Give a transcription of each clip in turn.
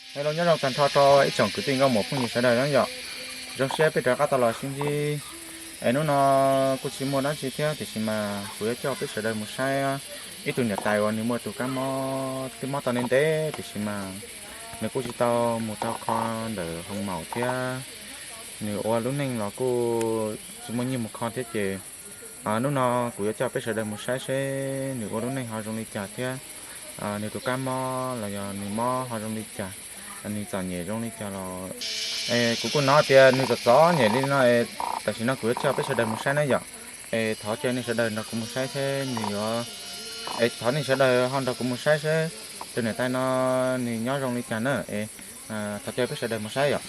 Hello, nyob zoo tag nrho rau ib tsoom kwv tij nkauj muam phooj ywg sawv daws na yom. Zoo siab peb rov qab tau los sib ntsib. Es hnub no kuj tsis muaj dab tsi thiab, tiam sis mas kuv yuav coj peb sawv daws mus saib ib tug niam tais uas nws muaj tus kab mob twb mob tau ntev ntev, tiam sis mas nws kuj tsis tau mus rau kho ntawm hoo maum thiab, nws ua lub neej los kuj tsis muaj nyiaj mus kho thiab ces hnub no kuv yuav coj peb sawv daws mus saib seb nws ua lub neej ho zoo li cas thiab nws tus kab mob los yog nws mob ho zoo li cas, nws txom nyem zoo li cas los. Kuv kuj hnov tias nws txom txom nyem li no, tam sim no kuv yuav coj peb sawv daws mus saib na yom. Es thov caw nej sawv daws nrog kuv mus saib thiab nws yuav, es thov nej sawv daws ho nrog kuv mus saib seb tus niam tais no nws nyob zoo li cas na. Es thov caw peb sawv daws mus saib yom.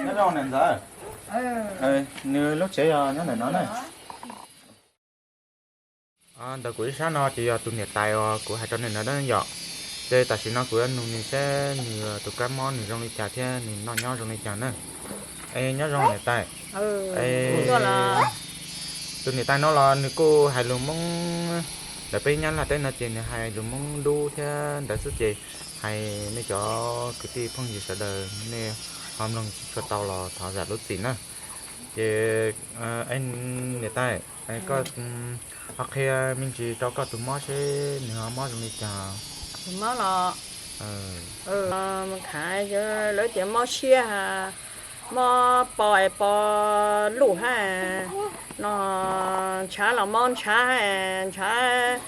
Nyob zoo niam ntxawm, nws lub tsev yog nyob ntawm no na. Ntawm kuv ib sab no ces yog tus niam tais uas kuv hais rau nej ntawd na yom. Ces tam sim no kuv yuav nug nws seb nws tus kab mob nws zoo li cas thiab nws noj nyob zoo li cas na. Es nyob zoo niam tais. Tus niam tais no los nws kuj hais lus Hmoob, ntawm peb Nyab Laj teb no ces nws hais lus Hmoob dub thiab ntawd xwb ces hais nej cov kwv tij phooj ywg sawv daws nej ho mloog tsis tshua tau los thov zam lub txim na. Ces niam tais, koj ho qhia me ntsis rau koj tus mob seb nws ho mob zoo li cas. Tus mob los, mus khav lawv tias mob siab, mob po es po luj hab no, ntshav los mob ntshav hab, ntshav,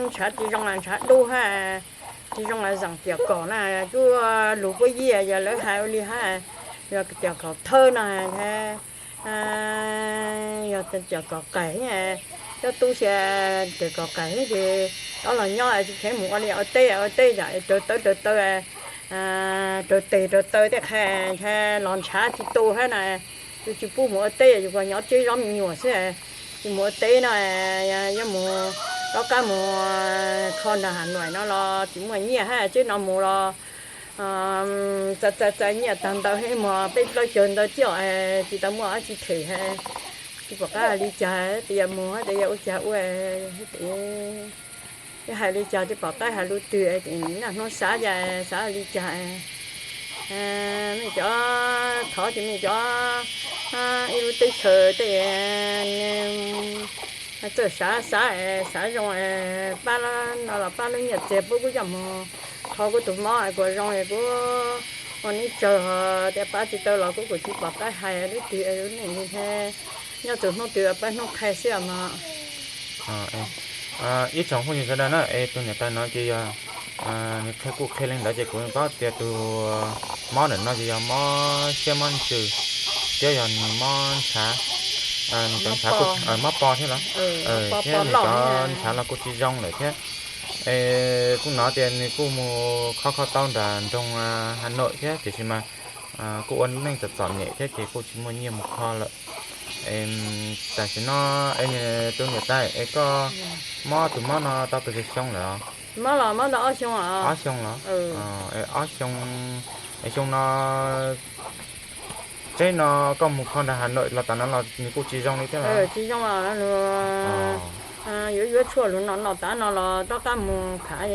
ntshav tsis zoo los ntshav dub hab, tsis zoo los zaum tiam kom na, cuaj lug puab yij yog lawv hais ua li hab, yog tiam kom thawb no, yog tiam kom qaig, cov tub sia tiam kom qaig ces ob los nyob tsis kheev mus ua liaj ua teb, ua teb yam raws tawv raws taw, raws tes raws taw tej qhe, los ntshav tsis tu hab na, yus tsis pub mus ua teb, yus kuj nyob tseb zov me nyuam xwb, tsis mus ua teb no, yuav mus rov qab mus kho nram Has Nuam no los tsis muaj nyiaj hab, tseb no mus los txais txais txais nyiaj tag ntawd hab mus peb plaub caug ntawd thiab, tsis tau muaj dab tsi them, tsis pom qab hais li cas, tias yog mus hab tias yog ua cas ua, hais li cas tsis pom qab hais lus twg, naj hnub xav cas xav li cas. Mej cov thov ces mej cov ib lub teb chaws tej txawj xav xav xav zoo, pab no los pab lub nyiaj txiag pub kuv coj mus kho kuv tus mob kuv zoo, kuv ua neb tsawg ho tias pab tsis tau los kuv kuj tsis pom qab hais lub twg lub neej li thiab, nyob txug hnub twg pab hnub qhia xwb mog. Ib tsoom phooj ywg sawv daws na, es tus niam tais no ces yog nws qhia kuj qhia li ntawd ces kuv paub tias tus mob ntawm no ces yog mob siab mob ntsws, thiab yog nws mob ntshav, nws cov ntshav kuj mob po thiab los, thiab nws cov ntshav los kuj tsis zoo lawm thiab. Es kuj hnov tias nws kuj mus kho kho tau nram nroog Has Nuam thiab tiam sis mas kuj ua neej txom txom nyem thiab ces kuj tsis muaj nyiaj mus kho lawm. Tam sim no es tus niam tais es koj mob tus mob no tau pes tsawg xyoo lawm? Mob los mob tau ob xyoo. Ob xyoo los? Ob xyoo, es xyoo no tseb no koj mus kho nram Has Nuam los tas no los nws kuj tsis zoo li thiab los? Tsis zoo, yuav yuav tshuaj lug no no tav no los rov qab mus khav,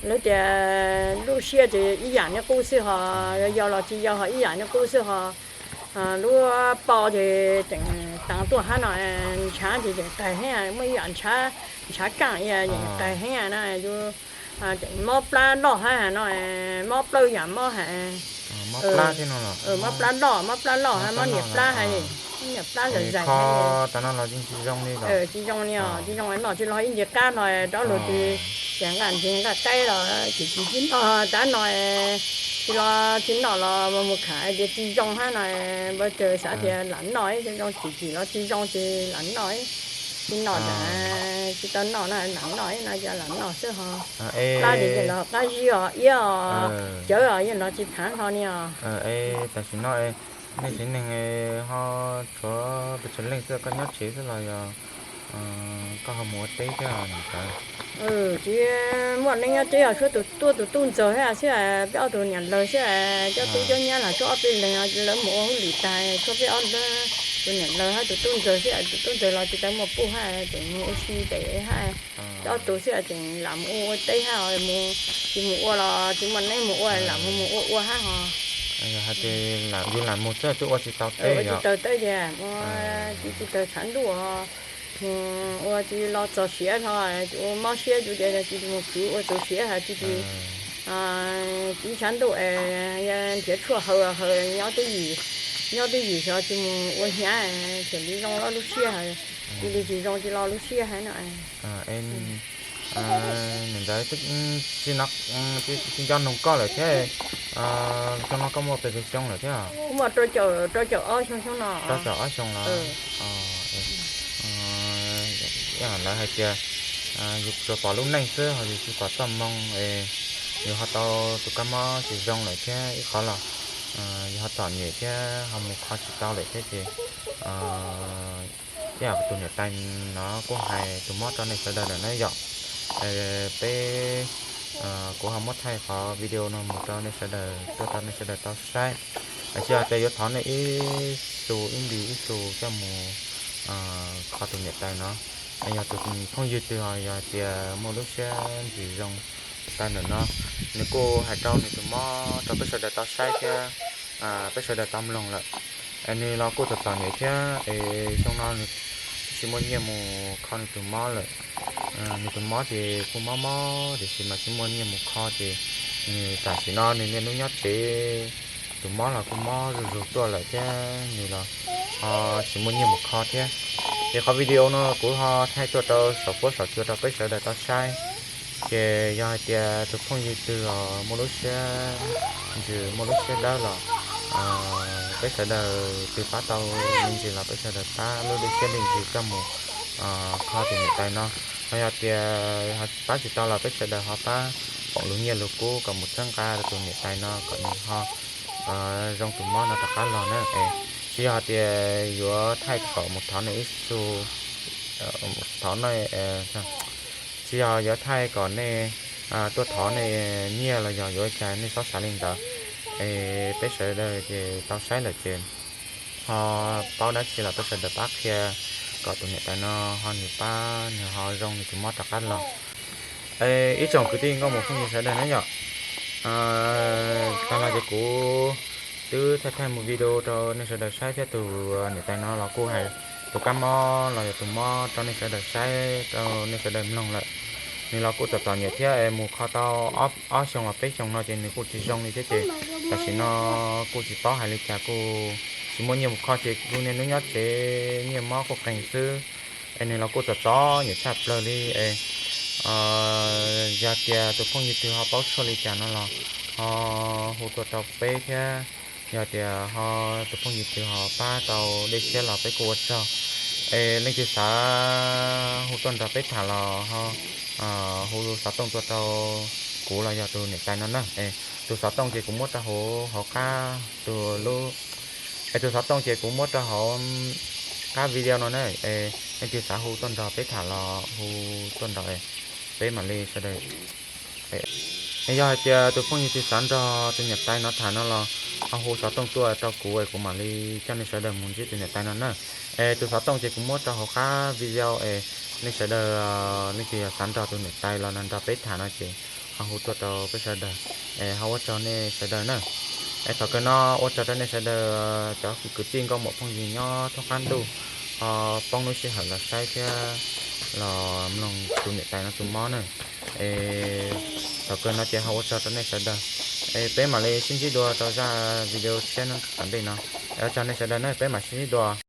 lawv tias lub siab ces ib yam niaj qub xwb ho, yog yau los tsis yau ho ib yam niaj qub xwb ho. Lub po ces tseem tav tuaj hab no, ntshav ces tseem qaig heev, muaj ib yam ntshav, ntshav kaaj ib yam qaig heev na, yus tseem mob plab loj hab no, mob plaub yam mob hab, mob plab loj, mob plab loj hab mob niam plab hab, niam plab zam zam tas no los tsis zoo li os, tsis zoo li os, noj tsis los ib nti qab no rov lug tsis, ces nqaj ntseg nqaj qaib los tsis tsis tib noj tav no, tsis los tsis noj los mus khav tias tsis zoo hab no, npawg tawg xav tias lam noj, zoo tsis tsim los tsis zoo ces lam noj, tsis noj tas tsis tau noj na, lam noj no yog lam noj xwb ho. Plab ces yeej los qab zib os, iab os, cawv os yeej los tsis thav hlo ni os. Tam sim no nej tsev neeg ho tshuav pes tsawg leej xwb, koj nyob tsev xwb los yog Koj ho mus ua teb thiab niam ntxawm? Tsis muaj neeg nyob teb os, tshuav tus tuaj tus tub ntxawg thiab xwb, peb ob tug niam laus xwb, coj tub coj nyab los tshuav ob peb leeg, lawv mus ua hauj lwm tag tshuav peb ob leeg, tus niam laus thiab tus tub ntxawg xwb, tus tub ntxawg los tsis tau muaj pub hab, tseem mus ua si pem hab, coj ob tug xwb tseem lam mus ua teb hab, mus tsis mus ua los tsis muaj neeg mus ua, lam mus mus ua ua hab ho. Yog hais tias yus lam mus xwb twb ua tsis tau teb, ua tsis tau teb tiag, tsis tsis tau tshav ntuj os, mus ua tsis los txog siav hlo, ua mob siab, ua tsis mus khwv ua txog siav hais tsis tsis tsis tshav ntuj es nrhiav tshuaj haus haus nyob twj ywm, nyob twj ywm xyov tsis mus ua hnyav, thiaj li zoo los lub siab hais, cia li tsis zoo tsis los lub siab hais no. Niam ntxawm, tsis nco nug koj lawm thiab, xyoo no koj muaj pes tsawg xyoo lawm thiab? Muaj rau caum ob xyoo xyoo no. Rau caum ob xyoo los? Lawv hais tias yus tsuas pom lub neej xwb ho yus tsis pom txoj hmoo es yus ho tau tus kab mob tsis zoo lawm thiab ib qhov los yus ho txom nyem thiab ho mus kho tsis tau lawm thiab ces ib yam tus niam tais no kuj hais tus mob rau nej sawv daws lawm na yom. Peb, kuv ho muab thaij qhov video no mus rau nej sawv daws, tuaj rau nej sawv daws tau saib. Tiam sis hais tias yuav thov nej ib xus ib npis ib xus coj mus kho tus niam tais no. Yog tus phooj ywg twg ho yog tias muaj lub siab ntsws zoo tau ntawm no, nws kuj hais rau nws tus mob rau peb sawv daws tau saib thiab peb sawv daws tau mloog lawm. Es nws los kuj txom txom nyem thiab es xyoo no nws twb tsis muaj nyiaj mus kho nws tus mob lawm. Nws tus mob ces kuj mob mob tiam sis mas tsis muaj nyiaj mus kho ces nws tam sim no nws niaj hnub nyob tsev, tus mob los kuj mob zuj zus tuaj lawm thiab nws los ho tsis muaj nyiaj mus kho thiab. Ces qhov video no kuv ho thaij tuaj rau saum huab saum cua rau peb sawv daws tau saib. Ces yog hais tias tus phooj ywg twg os muaj lub siab ntsws muaj lub siab dawb los peb sawv daws twg pab tau me ntsis los peb sawv daws pab lub dej siab dej ntsws coj mus kho tus niam tais no. Ho yog tias pab tsis tau los peb sawv daws ho pab foom lus nyiaj lus kub kom mus txhawb nqa rau tus niam tais no kom nws ho zoo tus mob no rov qab los na. Tsis yog hais tias yuav thaij kom mus thov nej ib xus, thov nej, tsis yog yuav thaij kom nej tuaj thov nej nyiaj los yog yuav cas nej txhob xav li ntawd. Es peb sawv daws ces tau saib lawm ces ho paub dab tsi los peb sawv daws pab qhia kom tus niam tais no ho nws pab nws ho zoo nws tus mob rov qab los. Ib tsoom kwv tij nkauj muam phooj ywg sawv daws na yom, tag los ces kuv twb thaij thaij mus video rau nej sawv daws saib thiab tus niam tais no los kuj hais tus kab mob los yog tus mob rau nej sawv daws saib rau nej sawv daws mloog lawm. Nws los kuj txom txom nyem thiab es mus kho tau ob xyoo los peb xyoo no ces nws kuj tsis zoo li thiab ces tam sim no kuj tsis paub hais li cas kuj tsis muaj nyiaj mus kho ces kuj niaj hnub nyob tsev nyiaj mob quj qees xwb. Es nws los kuj txom txom nyem tshaj plaws li es yog tias tus phooj ywg twg ho paub tshuaj li cas no los ho hu tuaj rau peb thiab. Yog tias ho tus phooj ywg twg ho pab tau dej siab los peb kuj ua tsaug. Es leej twg xav hu tuaj nrog peb tham los ho hu xov tooj tuaj rau kuv los yog tus niam tais no na. Es tus xov tooj ces kuv muab rau hauv hauv qab tus lub, es tus xov tooj ces kuv muab rau hauv qab video no na. Es leej twg xav hu tuaj nrog peb tham los hu tuaj nrog peb mam li sawv daws. Es yog hais tias tus phooj ywg twg xav nrog tus niam tais no tham no los ho hu xov tooj tuaj rau kuv es kuv mam li coj nej sawv daws mus ntsib tus niam tais no na. Es tus xov tooj ces kuv muab rau hauv qab video es nej sawv daws leej twg yog xav nrog tus niam tais los nrog peb tham no ces ho hu tuaj rau peb sawv daws. Es ho ua tsaug nej sawv daws na. Es thaum kawg no ua tsaug rau nej sawv daws cov kwv tij nkauj muam phooj ywg nyob thoob qab ntuj ho poob lub sij hawm los saib thiab los mloog tus niam tais no tus mob na. Es thaum kawg no ces ho ua tsaug rau nej sawv daws. Es peb mam li sib ntsib dua rau zaj video tshiab no tom ntej no. Es ua tsaug nej sawv daws na, peb mam sib ntsib dua.